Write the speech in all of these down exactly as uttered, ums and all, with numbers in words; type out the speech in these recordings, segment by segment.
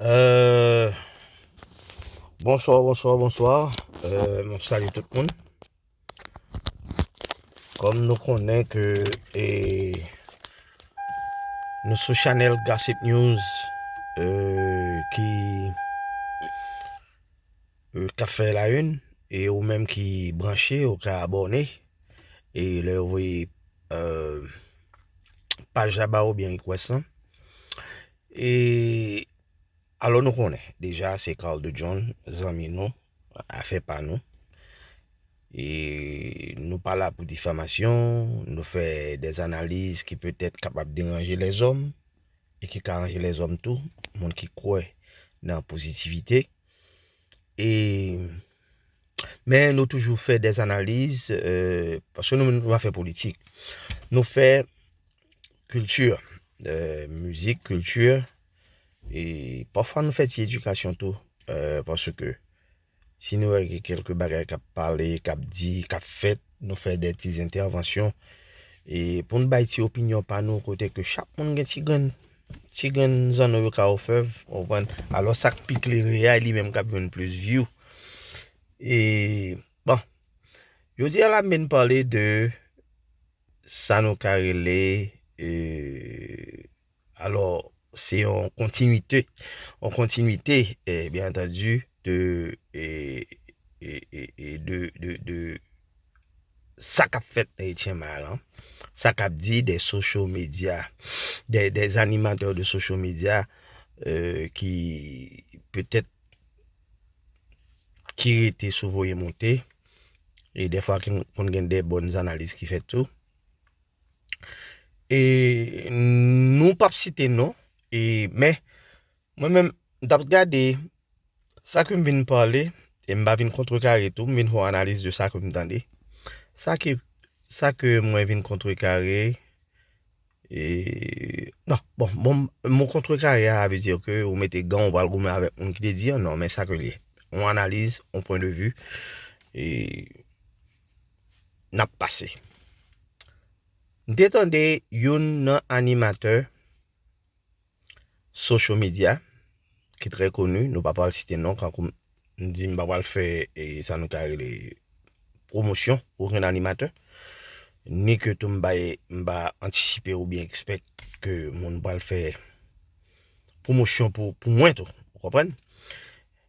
Euh, bonsoir, bonsoir, bonsoir. Euh, mwen salye tout moun. Kòm nou konnen ke, e, nou sou chanèl Gossip News, e, ki, e, k ap fè la une, e ou menm ki branche, ou ka abòne, e lè yo voye, e, paj la ba ou byen request lan. E alò nou konnen, deja se Carl de John, zanmi nou, afè pa nou. E nou pa la pou difamasyon, nou fè des analiz ki petèt kapab deranje lèzòm, e ki ka ranje lèzòm tou, moun ki kwè nan pozitivite. E, men nou toujou fè des analiz, e, paske nou, nou pa fè politik. Nou fè kilti, e, mizik, kilti, e pafwa nou fè ti edikasyon tou, e, paske si nou wè gen kèlke bagay k ap pale, k ap di, k ap fèt, nou fè de ti entèvansyon, e pou n bay ti opinyon pa nou, kote ke chak moun gen ti grenn, ti grenn zanno yo ka ofè, w konprann? Alò, sa k pi klere a, li menm k ap jwenn plis view. E, bon, jodi a la, m vin pale de sa nou ka rele, e, alò, se yon kontinite, yon kontinite, e, byen antandi, de, e, e, e, e de, de, de sa k ap fèt nan Etyen Mal lan, sa k ap di de social media, de, de animatè de social media, e, ki petèt ki rete sou voye monte, e dèfwa ki konn gen de bòn analiz ki fèt tou. E nou p ap site non, e, men, mwen menm, m t ap gade sa ke m vin pale, e m pa vin kontrekare tou, m vin fè yon analiz de sa ke m tande. Sa ke, sa ke mwen vin kontrekare, e, non, bon, bon, mo kontrekare a, sa vle di ke ou mete gan, ou pral goumen avèk moun ki te di an, non, men sa ke l ye. Yon analiz, yon pwen de vi, e n ap pase. M te tande youn nan animatè social media ki trè koni, nou pa pral site non, kankou m di m pa pral fè, e, sa nou ka rele pwomosyon pou okenn animatè, ni ke tou m bay, m pa antisipe oubyen ekspèk ke moun pral fè pwomosyon pou, pou mwen tou, ou konprann?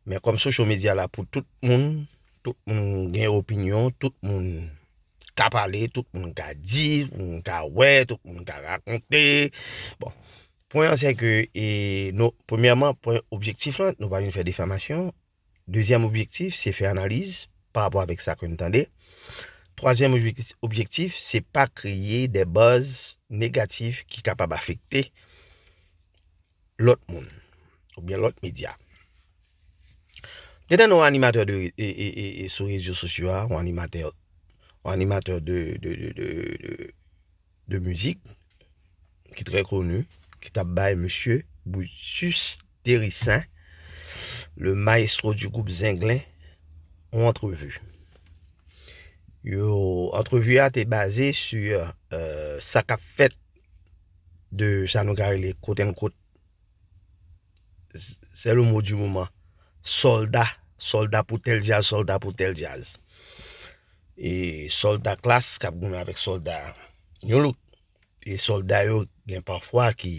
Men kòm social media la pou tout moun, tout moun gen opinyon, tout moun ka pale, tout moun ka di, tout moun ka wè, tout moun ka rakonte. Bon, pwen an se ke, e, nou, premyèman, pwen objektif lan, nou pa vin fè difamasyon. Dezyèm objektif, se fè analiz pa rapò avèk sa ke n tande. Twazyèm objektif, objektif, se pa kreye de buzz negatif ki kapab afekte lòt moun oubyen lòt medya. Te tande yon animatè de, e, e, e, e sou rezo sosyo a, yon animatè, yon animatè de, de, de, de, de, de mizik ki trè koni, ki t ap bay mesye Brutus Thérissaint, le maestro du groupe Zenglen, yon antrevi. Yo, antrevi a te baze sou, e, sa k ap fèt de sa nou ka rele quote unquote, c'est le mot du moment, sòlda, sòlda pou tèl djaz, sòlda pou tèl djaz. E sòlda Klass k ap goumen avèk sòlda New Look. E sòlda yo gen pafwa ki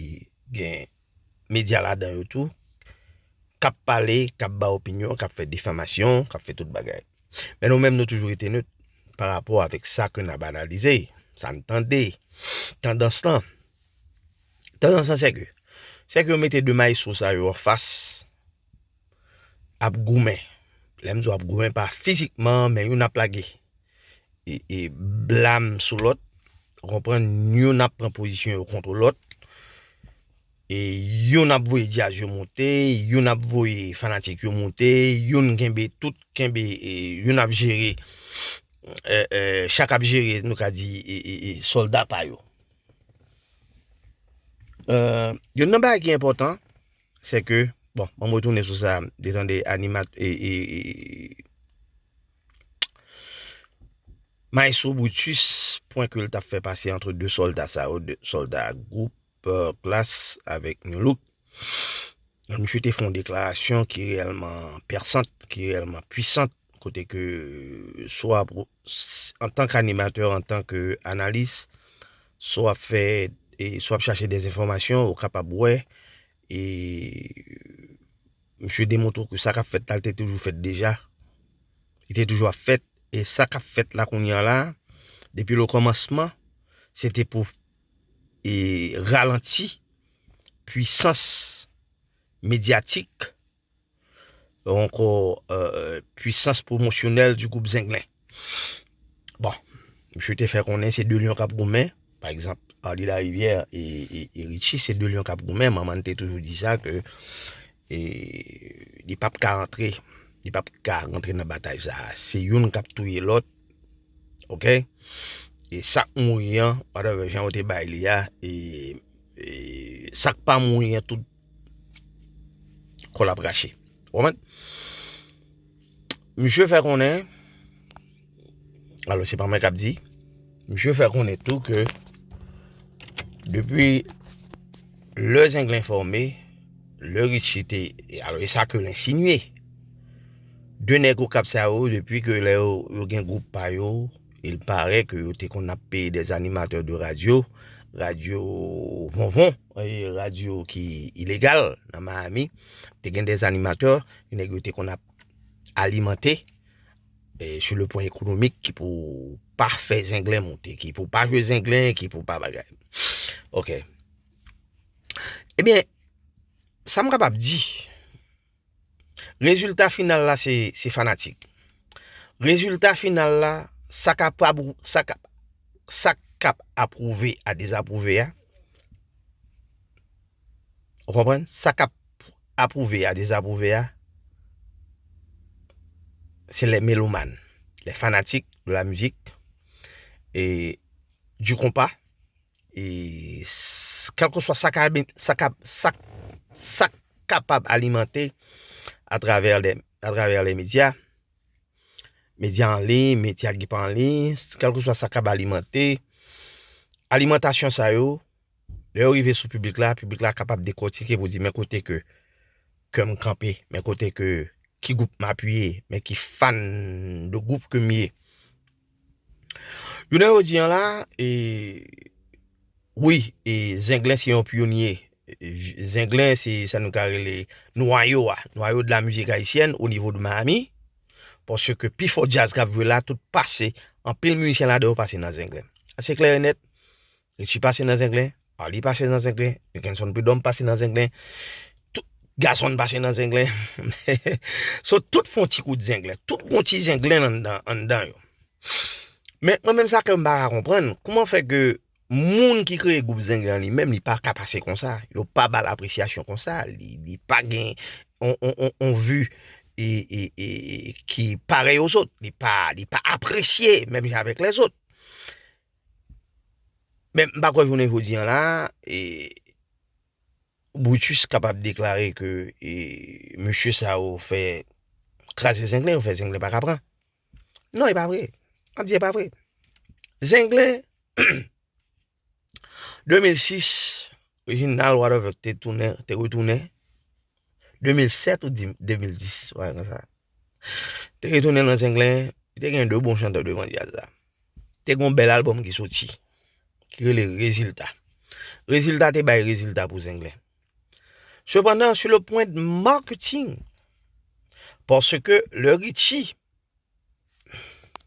gen medya ladan yo tou, k ap pale, k ap ba opinyon, k ap fè difamasyon, k ap fè tout bagay. Men nou menm, nou toujou rete net pa rapò avèk sa ke n ap analize, sa n tande, tandans lan. Tandans lan, se ke, se ke yo mete de mayestwo sa yo anfas, ap goumen. Lè m di w ap goumen, pa fizikman, men youn ap lage, e, e, blam sou lòt, ou konprann, youn ap pran pozisyon yo kont lòt, e youn ap voye djaz yo monte, youn ap voye fanatik yo monte, youn kenbe tout, kenbe, e, youn ap jere, e, e, chak ap jere, nou ka di, e, e, e, sòlda pa yo. E, youn nan bagay ki enpòtan, se ke, bon, ban m retounen sou sa, m te tande animat-, e, e, e, Maestro Brutus, pwen ke l t ap fè pase antre de sòlda sa yo, de sòlda gwoup, e, Klass avèk New Look. Misye te fè yon deklarasyon ki reyèlman pèsant, ki reyèlman pwisant, kote ke swa pou, s- antan k animatè, antan k analis, swa ap fè, e swa ap chache de enfòmasyon, ou kapab wè, e misye demontre ke sa k ap fèt la, li te toujou fèt deja. Li te toujou ap fèt. E sa k ap fèt la kounye a la, depi le kòmansman, se te pou e, ralanti pwisans medyatik, ankò, e, pwisans pwomosyonèl di gwoup Zenglen. Bon, misye te fè konnen se de lyon k ap goumen, pa egzanp, Arly Larivière e, e, e Richie, se de lyon k ap goumen. Manman te toujou di sa ke e, li p ap ka antre, li p ap ka rantre nan batay sa a. Se youn k ap touye lòt, oke? E sa k mouri an, whatever jan yo te bay li a, e, e sa k pa mouri an, tout kò l ap rache. Ou konprann? Misye fè konnen, alò se pa mwen k ap di, misye fè konnen tou ke depi lè Zenglen fòme, lè Richie te, alò e sa ke l ensinye, de nèg Okap sa yo, depi ke lè yo, yo gen gwoup pa yo, il paraît ke yo te konn ap peye des animateurs de radio, radyo vonvon, e radyo ki ilegal nan Miami, te gen des animateurs, nèg yo te konn ap alimante, e, sur le plan économique, ki pou pa fè Zenglen monte, ki pou pa jwe Zenglen, ki pou pa bagay. Oke. Ebyen, sa m kapab di, rezilta final la, se, se fanatik. Rezilta final la, sa k ap, sa k ap, sa k ap apwouve a dezapwouve a, ou konprann? Sa k ap apwouve a dezapwouve a, se les mélomanes, les fanatiques de la musique, e, du compas, e s- kèlkeswa sa k a, sa k a, sa, sa k kapab alimante atravè de, atravè les médias, medya an liy, medya ki pa an liy, kèlkeswa sa k ap alimante, alimantasyon sa yo, lè yo rive sou piblik la, piblik la kapab dekòtike pou di men kote ke, ke m kanpe, men kote ke, ki gwoup m apiye, men ki fan de gwoup ke m ye. Jounen jodi an la, e, wi, e, Zenglen se yon pyonye. E, Zenglen se sa nou ka rele nwayo a, nwayo de la mizik ayisyèn o nivo de Miami. Paske pi fò djaz k ap jwe la, tout pase, anpil mizisyen ladan yo pase nan Zenglen. Sa se klè e nèt. Richie pase nan Zenglen, Arly pase nan Zenglen, Nickenson Prud'homme pase nan Zenglen. Tout gason pase nan Zenglen. So, tout fè yon ti kout Zenglen. Tout gon ti Zenglen anndan, anndan yo. Men, mwen menm sa ke m pa ka konprann, kouman fè ke moun ki kreye gwoup Zenglen an li menm, li pa ka pase konsa. Yo pa ba l apresyasyon konsa. Li, li pa gen on, on, on, on vi e, e, e, ki parèy ozòt. Li pa, li pa apresye menm jan avèk lèzòt. Men m pa kwè jounen jodi an la, e, Brutus kapab deklare ke, e, mesye sa yo fè kraze Zenglen, yo fè Zenglen pa ka pran. Non, e pa vre. M ap di e pa vre. Zenglen, de mil sis, Reginald Watervelt te tounen, te retounen. De mil sèt ou di, de mil dis, bagay konsa. Te retounen nan Zenglen, li te gen de bon chantè devan djaz la. Te gen yon bèl albòm ki soti, ki rele Rezilta. Rezilta te bay rezilta pou Zenglen. Sepandan, sur le plan de marketing, paske lè Richie